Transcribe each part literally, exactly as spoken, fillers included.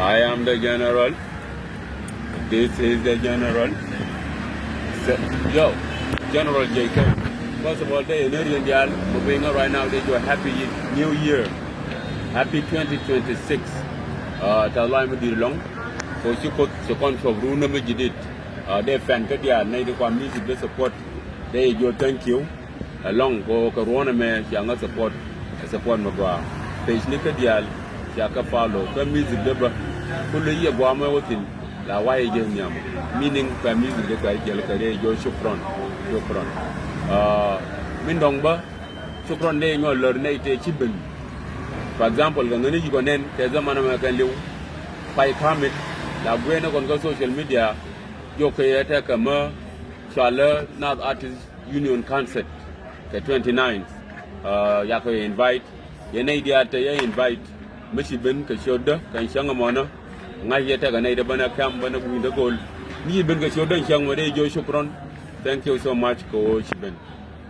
I am the general. This is the general. So, yo, General J K. First of all, dee yɛn ɛ riɛn diaal, mɔ piny kä right now, dee jɔ happy new year. Happy twenty twenty-six. Uh, tɛ̈th lɔaac mi di̱i̱t ɛlɔ̱ŋ. Kɛ ɣöö ci Kuoth, ci kɔn cuɔp run mi ji̱ di̱t. Uh, dee fan kä diaal, nɛy ti kua music dee support. Dee jɔ thank you. Ɛlɔ̱ŋ kɛ ɣöö kɛ ruɔ̱n ɛmɛ cia ŋä support, ɛ support mi gɔaa. Page ni kä diaal cia kɛ follow, kä music dee bä. Kul i̱ yɛ gɔaa mɛ wä thi̱n, la wa̱i̱ jɛ nhiam. Meaning kɛ music dee kɛ jiɛl kɛ dee jɔ shukran, shukran. Uh, min dɔ̱ŋ bä, shukran dee nyɔk lär nɛy tëë ci ben. For example, kɛ ŋäni ci kɔn nɛn kɛ zaman ɛmɛ kɛn li̱w. Pay permit, la guiɛn ni kɔn kä social media, jɔk kɛ yɛ tɛkɛ mä cualä Nath Artist Union Concert kɛ twenty-nine. Uh, yakɛ invite. Yɛn nɛy diaal te yɛ invite. Mi ci ben kɛ ciötdä kɛn cäŋ ɛmɔnä. Ŋa̱c yɛ tekɛ nɛy te bänä kɛm bänä gui̱ndä go̱o̱l. Mi ci ben kɛ ciötdä cäŋ mɔ dee jɔ shukran. Thank you so much kɛ ɣöö ci ben.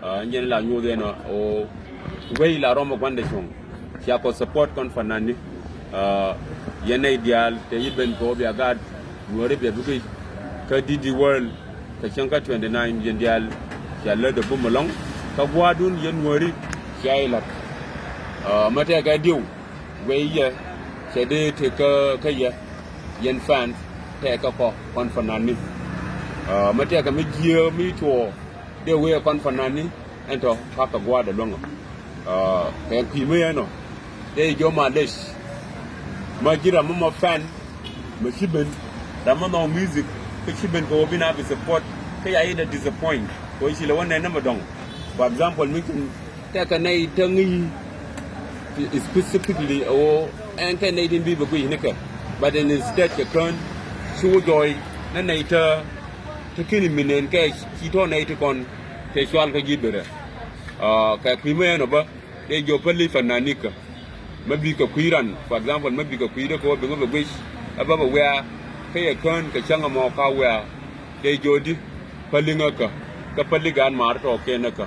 Uh, ɛn jɛn la nyuuth ɛnɔ ɣöö wec la rɔm ɛ gua̱ndɛ cuɔ̱ŋ. Cia kɔ support kɔn fanani. Uh, yɛn nɛy diaal te yi ben kɛ ɣöö bia gaat Nuääri bia bikɛ kä D D World. Kɛ cäŋ kä twenty-nine yɛn diaal cia lät ɛ bum ɛlɔ̱ŋ. Kä gua̱a̱dun yɛn Nuääri cia ilat. Uh, mɛ tɛkɛ diw wec yɛ cɛ dee te kä kä yɛ yɛn fans tɛkɛ kɔ kɔn fanani. Uh, mɛ tɛkɛ mi jiääk mi tuɔɔ dee wee kɔn fanani ɛn tɔ kakɛ gua̱a̱dɛ luäŋä. Uh, kɛ kui̱ mi ɛnɔ dee jɔ malec. Ma ji̱ ram mi ma fan ma ci ben, ram mi nhɔk music kä ci ben kɛ wä bi na bi support kä ya i̱ dee disappoint kɛ wä ci lɛ wä nɛn ni ma dɔŋ. For example, mi cin tɛkɛ nɛy te ŋi̱i̱ specifically ɛ wä ɛn kɛ nɛy tin bi bɛ guic nikɛ. But in instead kɛ kään ci wä jɔɔy ni nɛy te te kini mi nɛn kɛ ci tɔ nɛy ti kɔn te cual kä ji̱ berɛ. Uh, kɛ kui̱ mi ɛn ɔ bä dee jɔ päli fananikä. Mä bikɛ kui̱ ran, for example, mä bikɛ kui̱dä kɛ wä bi ŋä bɛ guic ɛ bä bɛ wiaa kä yɛ kään kɛ cäŋ ɛmɔ ka wiaa. Dee jɔ di päli ŋäkä kä päli gaan maar tɔɔkiɛn näkä.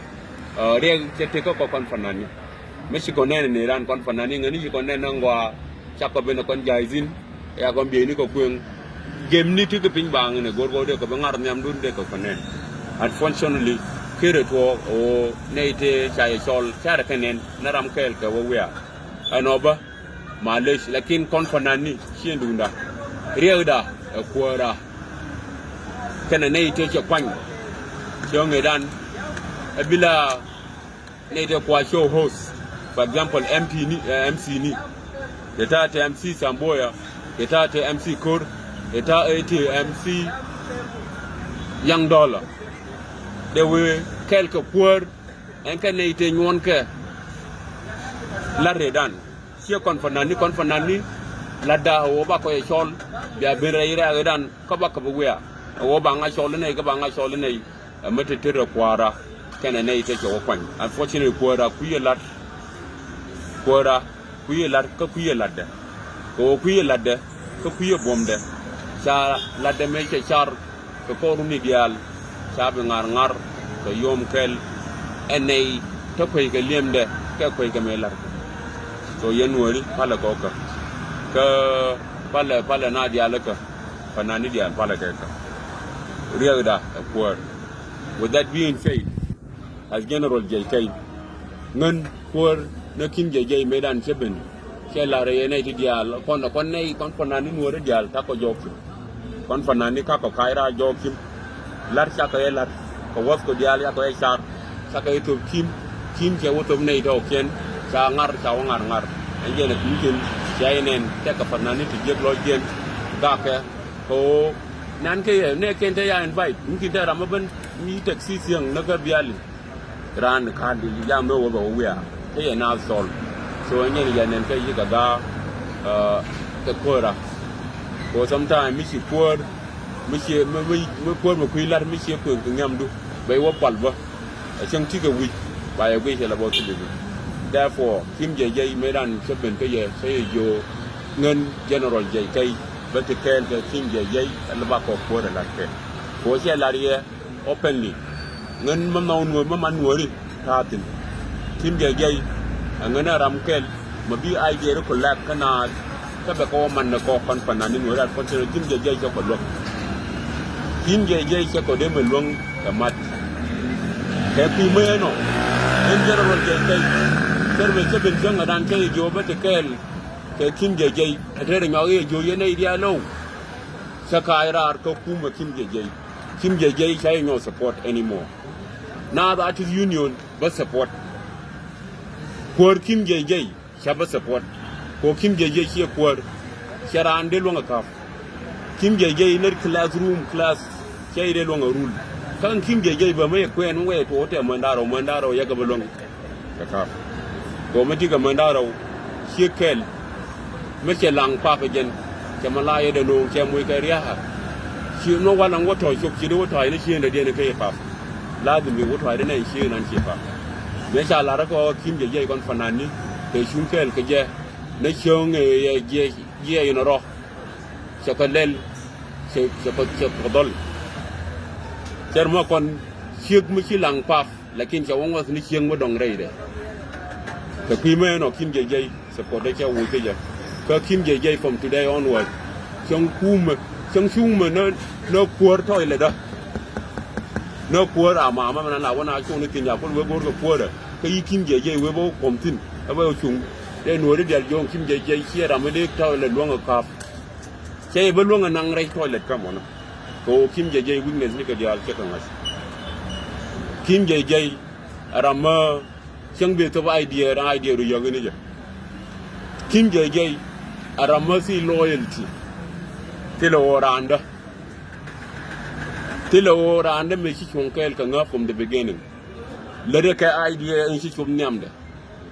Uh, riɛk cɛ tekɛ kɔ kɔn fanani. Mi ci kɔn nɛn ni ran kɔn fanani ŋäni ci kɔn nɛn ni ŋɔaa cakɔ ben kɔn ja̱a̱c thi̱n. Ya kɔn bieyni kɛ kueŋ. Gemni ti kɛ piny baaŋ ni go̱r go̱r dee kɛ bi ŋa̱r nhiamdun dee kɛ kɛ nɛn. Unfortunately, kerɛ tuɔɔk ɣöö nɛy tëë ca yɛ cɔl cärɛ kɛ nɛn ni ram kɛɛl kɛ wä wiaa. Ɛn ɔ bä malec, lakin kɔn fanani ciëŋdunda riɛkda ɛ kuäära. Kɛnɛ nɛy tëë cɛ kuany cɛ ŋetdan ɛ bila nɛy tëë kua show host. For example, M P ni, eh, M C ni. Kɛ ta̱a̱ tëë M C Samboya, kɛ ta̱a̱ tëë M C Kor, kɛ ta̱a̱ tëë M C Young Dollar. Dee wee kɛl kɛ kuäär ɛn kɛ nɛy tëë nyuɔn kɛ la redan. Ciɛ kɔn fanani, kɔn fanani latda ɛ wä bakɔ yɛ cɔl bia ben rɛy rɛɛk redan kä bakɔ bi wiaa. Ɛ wä ba ŋa cɔl inɛy kä ba ŋa cɔl inɛy. Ɛ mi te te rɛ kuäärä kɛnɛ nɛy te cɛ wä kuany. Unfortunately, kuäärä kui̱ ɛ la̱t. Kuäärä kui̱ ɛ la̱t kä kui̱ ɛ la̱tdɛ. Kɛ ɣöö kui̱ ɛ la̱tdɛ kä kui̱ ɛ buɔ̱mdɛ. Ca la̱tdɛ mëë cɛ car kɛ kɔr runi diaal ca bi ŋa̱r ŋa̱r kɛ yom kɛl. Ɛ nɛy te kueckɛ liemdɛ kɛ kueckɛ mëë la̱t. So yɛn Nuääri palɛ kɔkä kä palɛ palɛ na diaal kä fanani diaal palɛ kɛ kä riɛkda ɛ kuäär. With that being said, as General J K, ŋän kuäär ni Kim J J mëëdan cä ben cɛ la̱r yɛ nɛy ti diaal kɔn kɔn nɛy kɔn fanani Nuääri diaal takɔ jɔɔk Kim. Kɔn fanani kakɔ ka̱a̱c raar jɔɔk Kim. La̱r cakɔ yɛ la̱r kɛ wäth kɔ diaal yakɔ yɛ car. Cakɔ yɛ thop Kim. Kim cɛ wä thop nɛy tɔɔkiɛn ca ŋa̱r ca wä ŋa̱r ŋa̱r. Ɛn jɛn ɛ kui̱ Kim cɛ yɛ nɛn tɛkɛ fanani ti jiäk lɔcdiɛn gakɛ. Kɛ ɣöö nan kɛ yɛ nɛɛkiɛn te ya invite, mi kin te ram mi ben mi taxi thiäŋ näk kä biali. Raan ka̱n di jam mi wä bɛ wä wiaa te yɛ naath cɔl. So ɛn nyɛn yɛ nɛn kɛ yi kɛ gaa kɛ kuäärä. Kɛ ɣöö sometime mi ci kuäär mi ci mi mi kuäär mi kui̱ la̱t mi ci kuëŋ kɛ ŋiamdu bɛ wä pal bä. Ɛ cäŋ ti kɛ wi̱c ba yɛ guic cɛ lɛ bä thilɛ bi. Therefore Kim J J mëë ran cä ben kä yɛ cä yɛ jiö ŋän General J K bä ti kɛɛl kɛ Kim J J ɛ lɛ ba kɔk kuäär ɛ la̱t kɛ. Kɛ ɣöö cɛ la̱t yɛ openly. Ŋän mä nhɔk Nuääri mä man Nuääri ta̱a̱ thi̱n. Kim J J ɛ ŋän ɛ ram kɛl mä bi idea ri ku lɛk kä naath. Kä bɛ kɔ man ni kɔ kɔn panan ni nuɔri at kɔn tɛn Kim Jay Jay cɛ kɔ luäk. Kim Jay Jay cɛ kɔ dee mɛ luäŋ kɛ mat. Kɛ kui̱ mɛ ɛnɔ. Ɛn General Jay Jay. Cɛ rɛ mɛ cɛ ben cäŋ adan cɛ yɛ jiɔ bä ti kɛɛl. Kɛ Kim Jay Jay. Ɛ tɛrɛ nyɔk yɛ jiɔ yɛn ɛ idia low. Cɛ ka̱a̱c raar kä kumɛ Kim Jay Jay. Kim Jay Jay cɛ yɛ nyɔk support anymore. Naath Artist Union bä support. Kuäär Kim Jay Jay. Ca bä support. Kɛ ɣöö Kim Jay Jay ciɛ kuäär. Cɛ raan dee luäŋ ɛ ka̱p. Kim Jay Jay lät classroom class. Cɛ dee luäŋ ɛ rul. Kä Kim Jay Jay bä mi yɛ kuɛɛn mi wee tuɔɔk tɛ mändaarɔ mändaarɔ yɛ kɛ bä luäŋ kɛ ka̱p. Kɛ ɣöö mi ti kɛ mändaarɔ ciɛ kɛl. Mi cɛ laŋ pap ɛ jɛn. Cɛ mɛ la yɛ dee no̱o̱ŋ cɛ moc kɛ ria̱a̱k. Ci nɔ wal ɛn wä tɔ̱ cop ci dee wä tɔ̱ ni cieen dee diɛn kɛ yɛ pap. Lazim bi wä tɔ̱ dee nɛ cieen an ci pap. Mëë ca lar kɔ Kim Jay Jay kɔn fanani kɛ cuŋ kɛɛl kɛ jɛ. Ni cieŋ ɛ yɛ jiɛ jiɛ in rɔ. Cɛ kɛ lɛl cɛ cɛ kɛ cɛ kɛ dhɔl. Cɛr mɔ kɔn ciek mi ci laŋ pap. Lakin cɛ wä ŋuɔth ni cieŋ mi dɔŋ rɛy dɛ. Kɛ kui̱ mɛ nɔ Kim Jay Jay support dɛ cɛ wuc kä jɛ. Kä Kim Jay Jay from today onward. Cäŋ kumɛ cäŋ cuŋ mɛ nä nä kuäär tɔy lɛ dä. Nä kuäär a mama mɛ na la wä na cuŋ ni thi̱n ya kul wee go̱o̱r kɛ kuäärä. Kä yi Kim Jay Jay wee bä wä kuɔm thi̱n ɛ bä wä cuŋ. Dee nuɔ̱ɔ̱ri dial jo̱o̱ŋ Kim Jay Jay ciɛ ram mi dee tɔy lɛ luäŋ ɛ ka̱p. Cɛ yɛ bä luäŋ ɛ naŋ rɛy tɔy lɛ kä mɔnä. Kɛ ɣöö Kim Jay Jay weakness ni kɛ diaal cɛ kɛ ŋa̱c. Kim Jay Jay ɛ ram mä cäŋ bi thop idea ran idea ru yäk ni jɛ. Kim Jay Jay ɛ ram mä si loyalty. Thilɛ ɣöö randä. Thilɛ ɣöö randä mëë ci cuɔ̱ŋ kɛɛl kɛ ŋäp from the beginning. Lät rɛ kɛ idea in ci cop nhiamdɛ.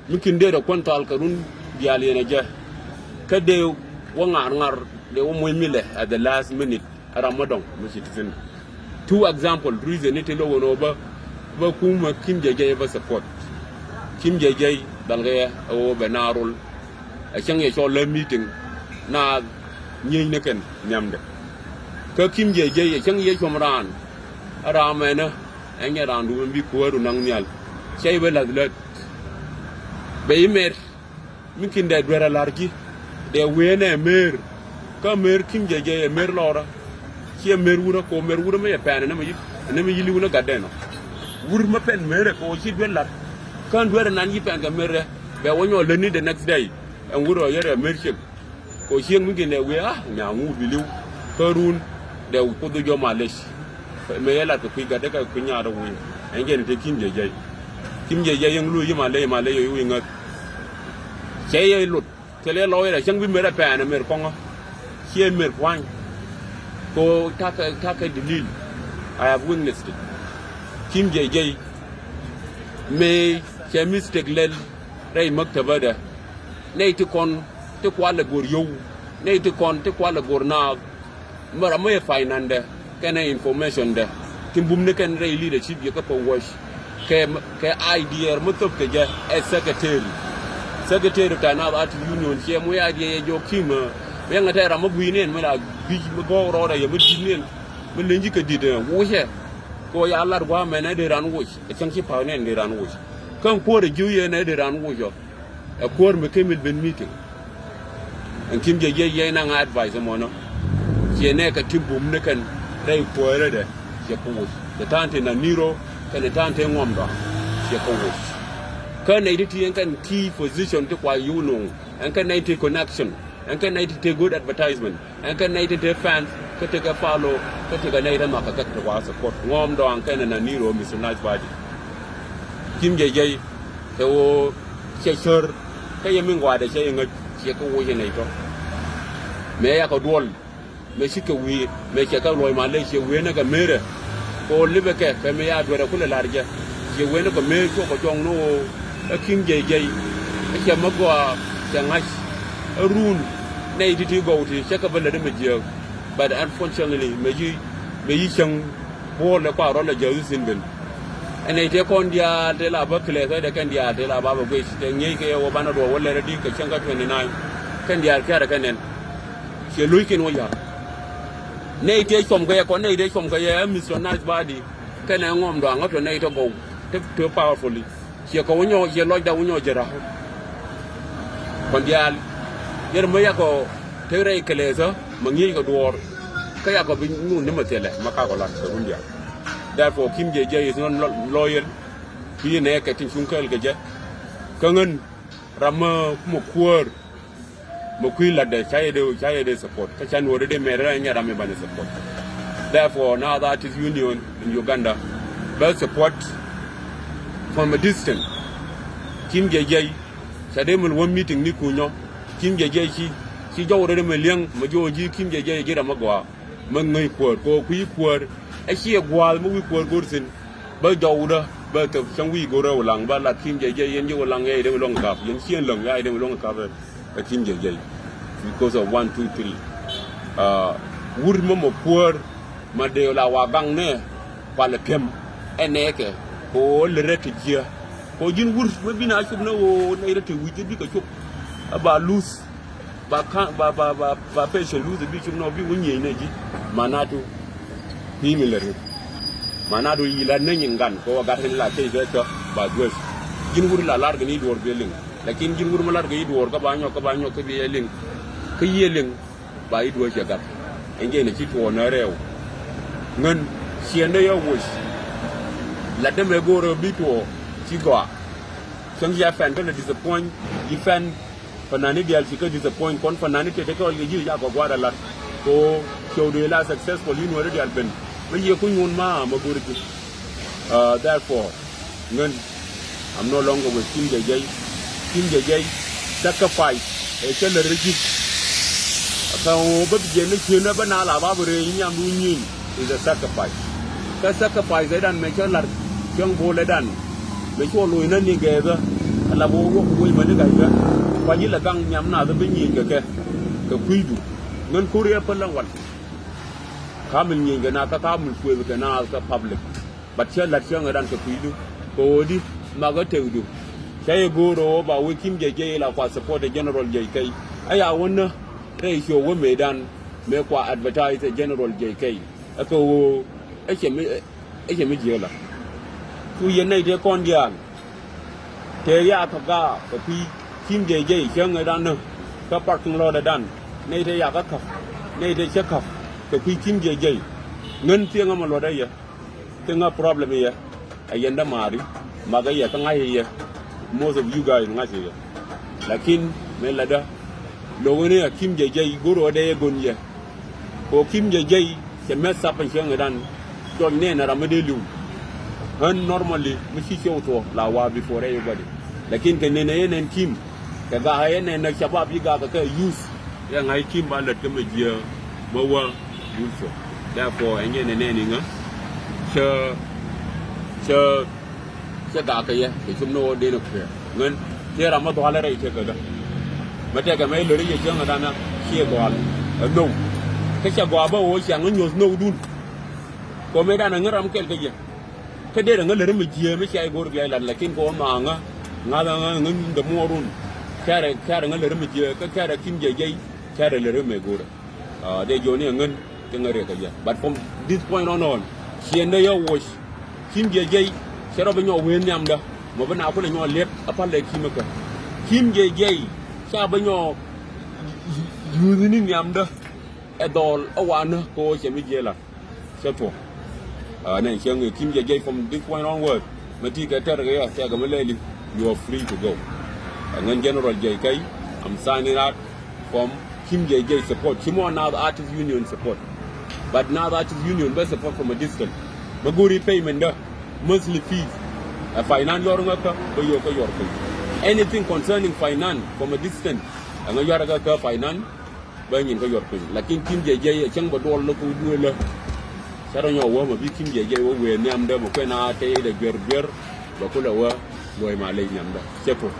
Mi kin dee rɛ kuän thal kɛ run diaal yɛn ɛ jɛ. Kä dee wä ŋa̱r ŋa̱r dee wä moc milɛ at the last minute. Ɛ ram mä dɔŋ mi ci ti thi̱n. Two example reason ni ti lo̱k ɛn ɣöö bä bä kumä Kim Jay Jay bä support. Kim Jay Jay dhal kɛ yɛ ɛ ɣöö bɛ naar rol. Ɛ cäŋ yɛ cɔl lä meeting naath nyieny ni kɛn nhiamdɛ. Kä Kim Jay Jay ɛ cäŋ yɛ cuɔ̱m raan. Ɛ ram ɛnä ɛn yɛ raandu mi bi kuääru naŋ nhial. Cɛ yɛ bä la̱th lät. Bɛ i̱ mɛr mi kin dɛ duer a la̱r ji̱. Dɛ wee nɛ mëër. Kä mëër Kim Jay Jay ɛ mëër lɔrä. Ciɛ mëër wurä kɛ ɣöö mëër wurä mi yɛ pɛn ɛn nɛ mi yi ɛn nɛ mi yi li̱w ni gatdɛn ɔ. Wur mi pɛn mëër ɛ kɛ ɣöö ci duer la̱r. Kä duer ɛnan yi pɛn kɛ mëër ɛ bɛ wä nyɔɔl lätni the next day. Ɛn wur ɔ yɛr ɛ mëër ciek. Kɛ ɣöö cieŋ mi kin dɛ wee a nyaŋ wut bi li̱w. Kä run dɛ kuoth jɔ malec. Mëë yɛ lat kɛ kui̱ gat dee kɛ kui̱ nyaat ɛ wee. Ɛn jɛn te Kim Jay Jay. Kim Jay Jay yɛn luɔ̱c yi malec malec ɔ yi wee ŋäth. Cɛ yɛ lot. Thilɛ lɔɔyɛ cäŋ bi mer a pɛɛn a mer kɔŋä. Ciɛ mer pua̱ny. Ko takɛ takɛ dilil. I have witnessed it. Kim Jay Jay. Mëë cɛ mistake lɛl rɛy maktabädɛ. Nɛy ti kɔn ti kualɛ go̱r yio̱w. Nɛy ti kɔn ti kualɛ go̱r naath. Mi ram mi yɛ finance dɛ kɛnɛ information dɛ ti bum ni kɛn rɛy leadership yɛ kä pɛ wäc. Kɛ kɛ idea mi thop kɛ jɛ ɛ secretary. Secretary ta Naath Artist Union ciɛ mu idea yɛ jɔk Kim. Yɛn ŋɛ tɛ ram mi gui̱i̱ niɛn mi la gui̱c mi gɔɔk rɔɔdɛ yɛ mi di̱t niɛn mi leny ji̱ kɛ di̱t wucɛ. Kɛ ɣöö ya lat gua̱a̱mɛn ɛ dee ran wuc ɛ cäŋ ci pa̱a̱k niɛn dee ran wuc. Kä kuäär ɛ ji̱ yɛn ɛ dee ran wuc ɔ. Ɛ kuäär mi kemil ben meeting. Ɛn Kim Jay Jay yɛy naŋ advice ɛmɔnɔ. Ciɛ nɛ kɛ ti bum ni kɛn rɛy kuäärädɛ ciɛ kä woc. Kɛ ta̱a̱n te Naniro kɛnɛ ta̱a̱n te Ŋuɔm Dɔaŋ ciɛ kä woc. Kä nɛy ti ti ɛn kɛn key position ti kua yio̱w no̱o̱ŋ ɛn kɛn nɛy ti connection. Ɛn kɛn nɛy ti te good advertisement. Ɛn kɛn nɛy ti te fans kä tekɛ follow kä tekɛ nɛy ti nhɔakɛ kɛ ti kua support. Ŋuɔm Dɔaŋ kɛnɛ Naniro Mister Nice Body. Kim Jay Jay kɛ ɣöö cɛ cär kä yɛ mi ŋuaadɛ cɛ yɛ ŋäc ciɛ kä woc yɛ nɛy tɔ. Mëë yakɛ duɔl mëë cikɛ wi̱i̱ mëë cɛ kɛ luɔ̱c malɛ ciɛ wi̱i̱ ni kɛ mëërɛ. Kɛ ɣöö lipɛ kɛ kɛ mëë ya duerɛ kulɛ la̱r jɛ ciɛ wi̱i̱ ni kɛ mëë cuɔkɛ jɔŋ ni ɣöö ɛ Kim Jay Jay. Ɛ cɛ mi gɔaa cɛ ŋa̱c ɛ run nɛy ti̱ti̱ gɔw ti cɛ kɛ bä lät mi jiääk. But unfortunately mëë yi mëë yi cäŋ buɔ̱ɔ̱l ɛ kua rɔl ɛ jäth thi̱n ben. Ɛn nɛy tëë kɔn diaal tëë la bä kilɛɛthädɛ kɛn diaal tëë la ba bɛ guic tëë ŋi̱eec kɛ yɛ wä banɛ duɔ̱ɔ̱k wä lɛr ɛ di̱t kɛ cäŋ kä twenty nine. Kɛn diaal kia̱rɛ kɛ nɛn ciɛ lo̱ckiɛn wä ya̱r. Nɛy tëë cuɔm kɛ yɛ kɔn nɛy tëë cuɔm kɛ yɛ ɛ Mister Nice Body kɛnɛ Ŋuɔm Dɔaŋ ɣä tɔ nɛy tɔ gɔw tëë tëë powerfully. Ciɛ kɛ wä nyɔk ciɛ lɔcda wä nyɔk jɛ ra̱k. Kɔn diaal yɛr mä yakɔ Te rɛy kɛlɛthä ma ŋi̱eec kɛ duɔ̱ɔ̱r. Kä yakɔ bi ŋun ni ma thilɛ ma kakɔ lat kɛ run diaal. Therefore Kim J J is not lo-, loyal. Kui̱ nɛ kɛ tin cuŋ kɛɛl kɛ jɛ. Kä ŋän ram ma kumɛ kuäär. Ma kui̱ latdɛ ca yɛ dee, ca yɛ dee support. Kä ca nuɔɔri dee mɛr rɛ nyɛ ram mi banɛ support. Therefore Naath Artist Union in Uganda bɛ support from a distance. Kim J J ca dee mil wä meeting ni kunyɔ. Kim J J ci, ci jɔw rɛ mɛ liɛŋ mɛ jɔw ji̱ Kim J J ji̱ rɛ mɛ gɔaa. Mɛ ŋäc kuäär kɛ ɣöö kui̱ kuäär ɛ ciɛ gua̱a̱th mɛ wi̱i̱ kuäär go̱r thi̱n. Bä jɔwdä bä thäp cäŋ wi̱i̱ go̱r rɛ wulaŋ bä lat Kim J J yɛn ji̱ wulaŋ yɛy dee mɛ luäŋ kap yɛn ciɛn läŋ yɛy dee mɛ luäŋ kap ɛ Kim J J. Because of one, two, three. Wur mɛ mɛ kuäär ma dee la wa gaŋ nɛ kualɛ piɛm. Ɛ nɛɛkɛ kɛ ɣöö lɛ rɛ ti jiä kɛ ɣöö ji̱n wur mɛ bi na cop nɛ ɣöö nɛy rɛ ti wi̱c jɛ bikɛ cop. Ɛ ba luth ba ka̱n ba ba ba ba pecɛ luth bi cop nɔ bi wä nyieny nɛ ji̱. Manatu pi̱i̱ mi lɛ rit. Manatu yi la neny in gan kɛ ɣöö gat in la kec kɛ cɔ ba duec. Ji̱n wur la lar kɛ ni duɔ̱ɔ̱r bi liŋ. Lakin ji̱n wur mɛ lar kɛ yi duɔ̱ɔ̱r kä ba nyɔk kä ba nyɔk kä bi yɛ liŋ. Kä yiëë liŋ ba i̱ duɔ̱ɔ̱c cɛ gat. Ɛn jɛn ɛ ci tuɔɔk nä rɛw. Ŋän ciɛndɛ yɛ woc. Latdä mɛ go̱o̱rä bi tuɔɔk ci gɔaa. Cäŋ ci a fɛn kä lɛ disappoint. Yi fɛn fanani diaal ci kä disappoint kɔn fanani tete kɛ ɣɔl kɛ ji̱ yakɔ gua̱a̱r a lat. Ko cɛwdu ila successful yi nuɔ̱ɔ̱ri diaal ben. Mä yiëë kuny ŋun ma ma go̱o̱rä ji̱. Therefore Ŋän, I'm no longer with Kim J J. Kim J J sacrifice ɛ cä lät rɛ ji̱. Kä ɣöö bä bi jiɛn ni ciën bä na la ba bi rëë nyiam du nyieny is a sacrifice. Kä sacrifice ɛ dan mɛ cä lar cäŋ bo̱o̱l ɛ dan mɛ cuɔ loc nä ni gɛɛthä. Ala bi wä wä wec mɛ ni ga̱cä. Kuany ilɛ gaŋ nyiam nath bi nyieny kɛ kɛ kɛ kui̱du. Ŋän ko̱ri ɛ päl ɛn wal. Kamil nyieny kɛ naath kä kamil kuëth kɛ naath kä public. But cä la̱t cäŋ ɛ dan kɛ kui̱du kɛ ɣöö di makä tëkdu. Cä yɛ go̱o̱r ɣöö ba wee Kim J J la kua support ɛ General J K. Ɛ ya wä nä rɛy show wä mëëdan mëë kua advertise ɛ General J K. Ɛ kɛ ɣöö ɛ cɛ mi ɛ cɛ mi jiëë la. Cu yɛn nɛy tëë kɔn diaal. Tëë yak kɛ gaak kɛ kui̱ Kim J J cäŋ ɛ dan nä kä parking lot ɛ dan. Nɛy tëë yak kä käp nɛy tëë cä käp kɛ kui̱ Kim J J. Ŋän thiëŋ ɛmɛ luɔt ɛ yɛ. Thing a problem yɛ. A yɛn dämaari makä yɛ kä ŋa̱c yɛ. Most of you guys ŋa̱c yɛ. Lakin mëë lätdä lo̱k ni a Kim J J go̱r ɣä dee yɛ go̱n yɛ. Ko Kim J J cɛ mess up in cieŋ idan. Jɔc nɛn a ram mi dee li̱w. Ɣän normally mi ci ciow thuɔ̱k la wa before everybody. Lakin kɛ nɛn a yɛ nɛn Kim. Kɛ gak a yɛ nɛn a shabab yi gak a kɛ youth. Yɛ ŋa̱c Kim ba lät kä mi jiɛ mɛ wä. Youth. Therefore ɛn yɛ nɛn nɛn iŋä. Cä cä Cä gak kɛ yɛ kɛ cum ni ɣöö den ɛ kuɛɛr ŋän. Ciɛ ram mi dhɔal ɛ rɛy tëkädä. Mɛ tɛkɛ mɛ ilöri yɛ cäŋ ɛ danɛ ciɛ dhɔal ɛ nhök. Kä cɛ gɔaa bä ɣöö ciaŋ ɛ nyuɔ̱th nhökdun. Kɔ mëë danɛ ŋän ram kɛl kä yɛ. Kä derɛ ŋä läri mi jiääk mi cia i̱ go̱o̱r bia ilat lakin kɔ ɣöö ma ŋä ŋa̱th ɛ ŋä ŋä nyuth dämuɔɔrun. Kɛrɛ kɛrɛ ŋä läri mi jiääk kä kɛrɛ Kim J J kɛrɛ läri mi go̱o̱rɛ. Dee jiɔni ɛ ŋän ti ŋä riɛk kɛ jɛ. But from this point on on ciɛndɛ yɛ woc. Kim J J cɛ rɔ bi nyɔk wee nhiamdä mɔ bi na kulɛ nyɔk liɛp a pal lɛ Kim kä. Kim J J ca bi nyɔk yuuthni nhiamdä. Ɛ dhɔl ɛ wanä kɛ ɣöö cɛ mi jiɛ la. Cɛ tuɔk. Nɛ cɛ ŋi̱i̱ Kim J J from this point onward. Mɛ ti kɛ tɛr kɛ yɛ tɛk kɛ mi lɛli. You are free to go. Ɛ ŋän General J K, I'm signing out from Kim J J support. Ci mɔ Naath Artist Union support. But Naath Artist Union bä support from a distance. Bä go̱ri payment dä monthly fees. Ɛ finance yɔr ŋä kä bä yɔr kä yɔr piny. Anything concerning finance from a distance. Ɛ ŋä yɔr kä kä finance. Bä nyin kä yɔr piny lakin Kim J J ɛ cäŋ bä duɔl lä kɛ wä duëë lä. Ca rɔ nyɔk wä ma bi Kim J J wä wëë nhiamdä ma kuɛn a tey dɛ juɛr juɛr. Bä kulɛ wä luɔ̱c ma ley nhiamdä cɛ tuɔk.